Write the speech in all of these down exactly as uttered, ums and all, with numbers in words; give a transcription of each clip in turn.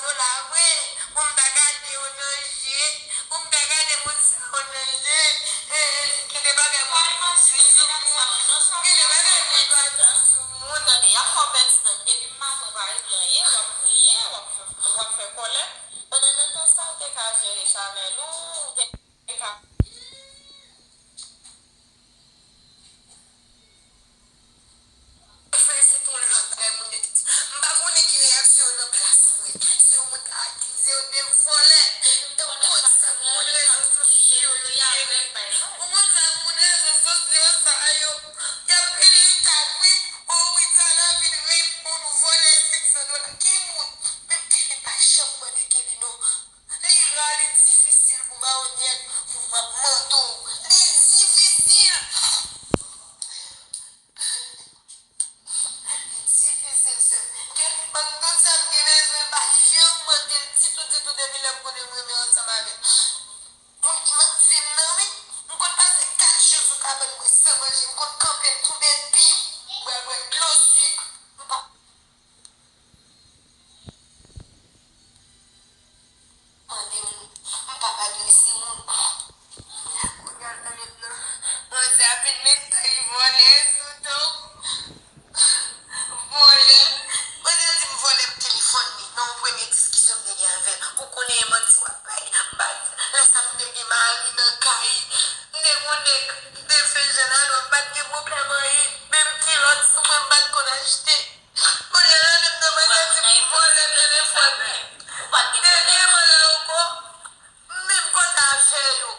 dola vre, pou m ta gade yo nan je, pou m ta gade moun sa yo nan je, e, e, gen de bagay mwen pa di sou moun, gen de bagay mwen pa di sou moun. Tande, y ap fè w pèdi tan, epi maten w pa regle anyen, w ap kriye, w ap fè, w ap fè kòlè. Pandan nan tan sa, w te ka jere chanèl ou, ou te ka. Fè se yon lòt bagay moun yo te di. M pa konnen ki reyaksyon yo nan plas mwen. Si yon moun ta akize yo de vòlè, m t ap konn sa moun rezo sosyo yo ye. Ou konn sa moun rezo sosyo sa yo, y ap pile tak wi. O wi, Diana vin reponn ou vòlè senk san dola. Ki moun? Menm Kelly pa janm mande Kelly non. Li ra, li difisil pou mawonyèt, pou w ap mande w. Li difisil. Li difisil, sè m. Ke li ban m tout sa m gen bezwen, m pa janm mande l ditou, ditou, depi lè m konnen m renmen ansanm avè l. Moun ki m ap vin nan, wi. M konn pase kat jou sou kabann mwen san manje. M konn kanpe l tou depi m pral bwè dlo sik. M pa mande moun, m pa pa adrese moun. Kounye a la mentnan, manzè ap vin met tay vòlè sou do m. Vòlè. Manzè di m vòlè telefòn li nan yon premye diskisyon m te gen avè l. Ou konnen e manti w ap bay. M pa, lè sa m te gen mari nan kay. M te konnen m te fè jan alò m pa t gen pwoblèm anyen. Menm kilòt sou mwen m pa t konn achte. Kounye a la menm nan manzè di m vòlè telefòn li. Dènyèman la ankò, menm kòt afè yo.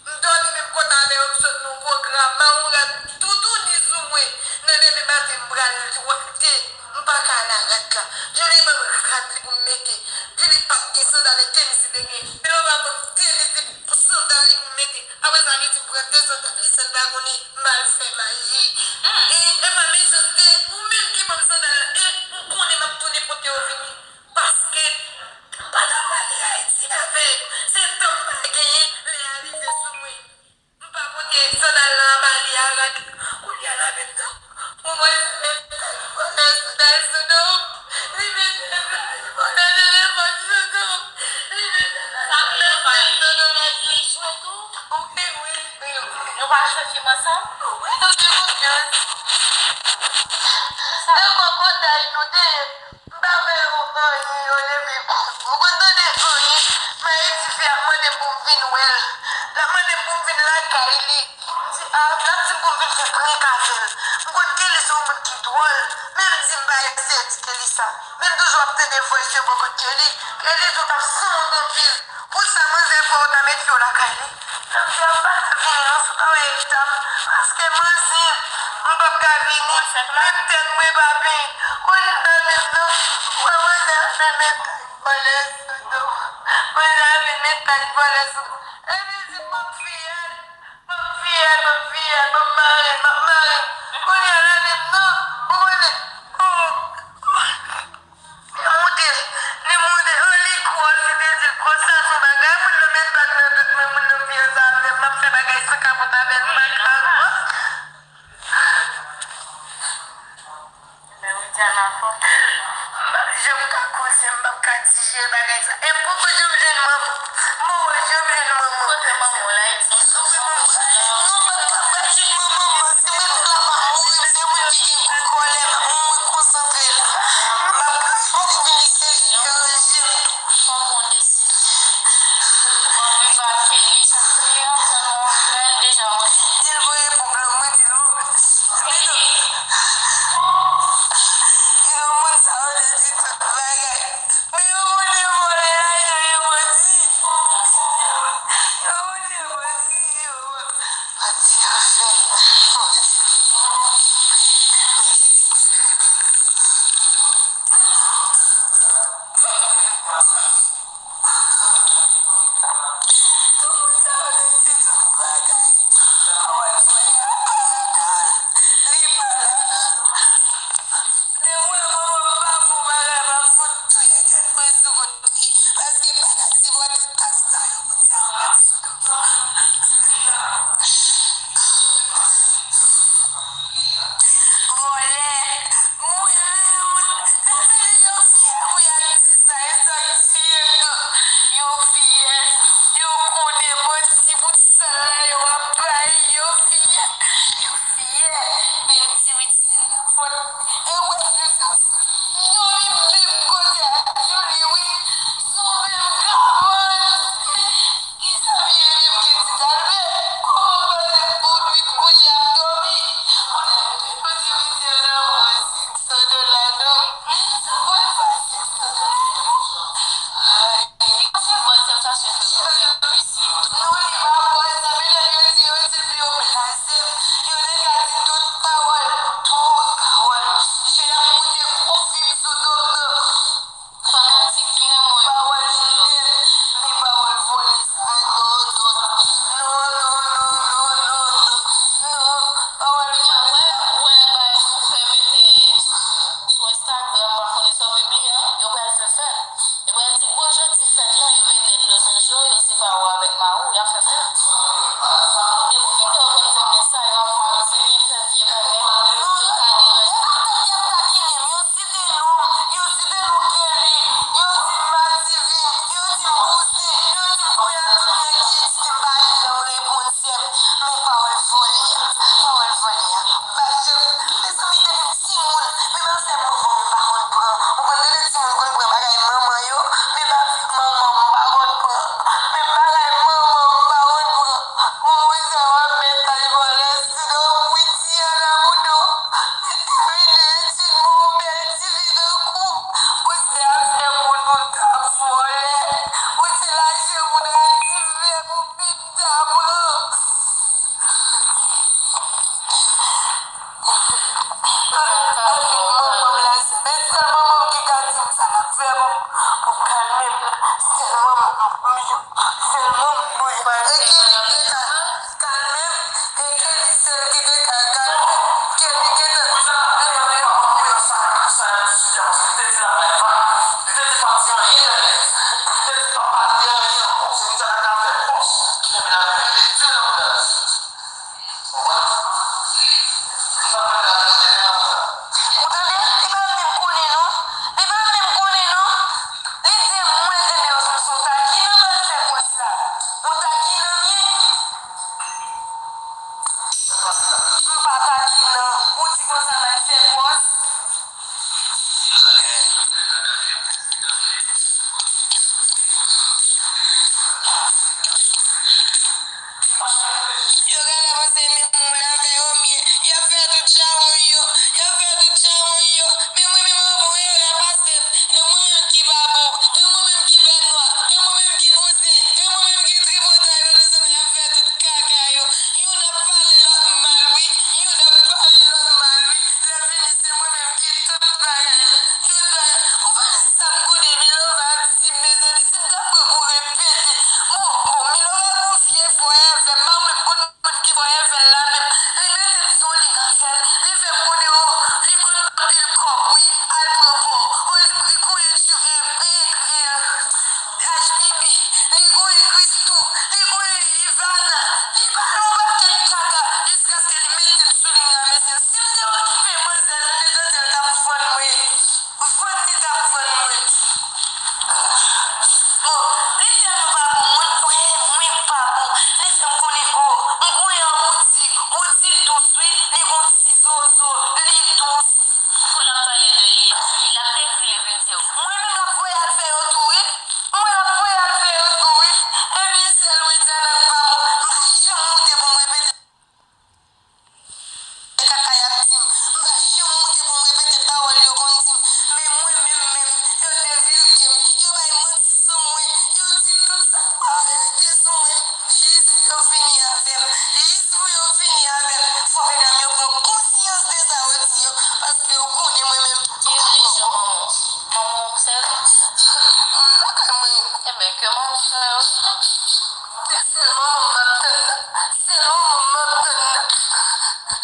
M dòmi menm kòt afè yo, m sot nan yon pwogram, mawon rad toutouni sou mwen. Nan demen maten m pral wate, m pa ka al a rad la. Julie ban m rad li pou m mete. Julie pa t gen sandal e tenis li te gen. Milova ban m tenis li pou sandal li pou m mete. Apre sa, li di m pran de sandal li, sèl bagay li, m al fè maji. E, e pa mechanste, ou menm ki ban m sandal la, e, ou konnen m ap tounen kote w vini. Paske, m pa t ap ale Ayiti avè l. Se tan m pa genyen, lè a rive sou mwen. M pa pote sandal la anba li a rad. Kounye a la menm nan. Ou wè, vòlè sandal sou do m. Li mete sa, li vòlè telefòn sou do m. Li mete sa, li vòlè sandal sou do m. Wi, wi, wi. Nou pa chanje m ansanm? Wi, nou gen konfyans. E kòkòday nou te ye. M pa fè yo anyen, yo leve. Ou konn tande anyen. M Ayiti, fi ap mande m pou m vin wè l. L ap mande m pou m vin lakay li. M di, a, l ap di m pou m vin fè prank avè l. M konn Kelly se yon moun ki dwòl. Men m di m pa eseye di Kelly sa. Men m toujou ap tande voice yo bò kot Kelly. Kelly tou t ap sanwont anpil. Pou sa manzè fè w ta mete yo lakay li? Janvye a m pa ka vini non, si w pa wè eta m. Paske manzè, m p ap ka vini. Menm tèt mwen pa penyen. Kounye a la menm nan, ou wè manzè ap vin met tay vòlè sou do. Manzè ap vin met tay vòlè sou do. Epi l di m ban m fiyèl, ban m fiyèl, ban m fiyèl, ban m mare, m ap mare. Kounye a la menm nan, ou konnen, oh, oh. Li moute, li moute, oh, li gwo, li te di l gwo, sa se yon bagay, moun nan met bag nan dout mwen, moun nan fiyanse avè m, m ap fè bagay san kapòt avè l, m pa ka ankò. M p ap janm ka koze, m p ap ka dijere bagay sa. E m poko janm jwenn manman. M poko janm jwenn manman. Kote manman w la, Eti? Wi, manman. Non, m p ap ka pale ak manman, manman. Se menm la m ap mouri, se moun ki gen kòlè, m ap mouri konsantre la. M p ap ka fè yon vini se li deranje m tou. Fòk ou deside. Bon, m va Kelly, se yon fè l deja, mwen. Di l voye pou blan, mwen di l voye. Yo moun sa yo te di tout bagay. Men yo moun yo vòlè lajan yo mandi. Ou t ap vòlè. Ou te lache pou w ta di vle pou w vin ta pran. Manman m la, se sèl manman m ki ka di m sa l ap fè pou, pou kalme m la. Sèl manman m, sèl manman m. E Kelly ki te ka kalme m, e Kelly sèl ki te ka kalme m. Kelly gentan. Ou tande? Li pa menm konnen non. Li pa menm konnen non. Li di mwen, ebyen, se yon takinan m al fè pòs la. Yon takinan m ye. M pa takinan. Ou di konsa m al fè pòs. Yo genlè panse menm moun avè yo m ye. Y ap fè tout chawony yo. Y ap fè tout chawony yo. Men mwen menm an bon erè pase m. E mwen menm ki pa bon. E mwen menm ki fè nwa. E mwen menm ki bouzen. E mwen menm ki tripotay yo nan zòn nan. Y ap fè tout kaka yo. Youn ap pale lòt mal wi. Youn ap pale lòt mal wi. Lè fini se mwen menm ki tout bagay la. Tout bagay. Ou pa sa m konnen Milova di m, mezanmi, si m ta pran kou repete. Bon, bon, Milova gon vye fò avè m, pa menm konn moun ki fò avè l la menm. Li mete m sou li avè l. Li fè m konnen, o, li konn anpil kòb, wi, al pran pò. O, li, li konnen Djouke, e, e, H B B. Li konnen Christoo. Li konnen Ivana. Li pale yon pakèt kaka. Jiskaske li mete m sou li la, mesye. Si m te okipe manzè, mesye, l t ap vann mwen. Vann li t ap vann mwen. Bon, li tèlman pa bon moun, wi, mwen pa bon. Li fè m konnen, o, m konnen an boutik, boutik dous, wi, li gon ti zozo, li dous. Pou l ap pale de li, l ap dekri li vin di w. Mwen menm l ap voye al fè yo tou, wi. Mwen l ap voye al fè yo tou, wi. Epi sèl Widiana k pa bon. M pa janm moute pou m repete. E kaka y ap di m. M pa janm moute pou m repete pawòl yo konn di m. Men mwen menm, menm, yo devilke m. Yo bay manti sou mwen. Yo di tout sa k pa verite sou mwen. Jis pou yo fini avè m. Jis pou yo fini avè m. Fò medam yo pran konsyans de sa yo di yo. Paske yo konnen mwen menm. Ki relijyon manman w? Manman w sèvi? Lakay mwen. Enben, ke manman w fè yo. Se sèl manman m m ap tann nan. Se manman m m ap tann nan.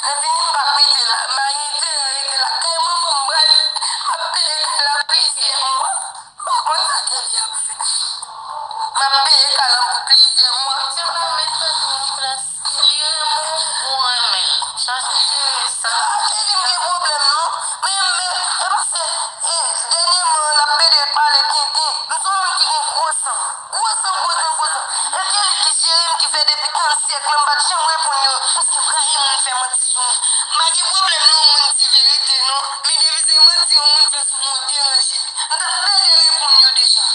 Lè fini m p ap rete la. M a gen enterè rete lakay manman m. M pral, m ap peye kay la plizyè mwa. M pa konn sa Kelly ap fè. M ap peye kay la pou plizyè mwa. Ti manmi tande w, Nicolas. Li renmen w, ou renmen l. Chache jere sa. Kelly m gen pwoblèm non. Men, men, e paske, e, dènyèman, l ap pede pale tenten. M se yon moun ki gen gwo san. Gwo san, gwo san, gwo san. E Kelly ki jere m, ki fè depi trant syèk lan, m pa t janm reponn yo. Paske m rayi moun fè manti sou m. M pa gen pwoblèm non, moun di verite non. Men depi se manti yon moun fè sou mwen, ou deranje m. M t ap pede reponn yo deja.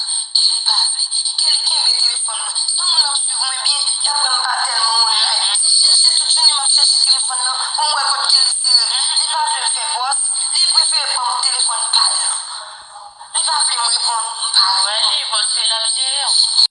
Kelly pa vle. Kelly kenbe telefòn mwen. Si yon moun ap swiv mwen byen, y ap wè m pa tèlman online. Se chèche tout jounen m ap chèche telefòn nan pou m wè kot Kelly sere. Li pa vle l fè pòs, li prefere ban m telefòn pa l lan. Li pa vle m reponn, m pa reponn. Wè li, paske l ap jere w.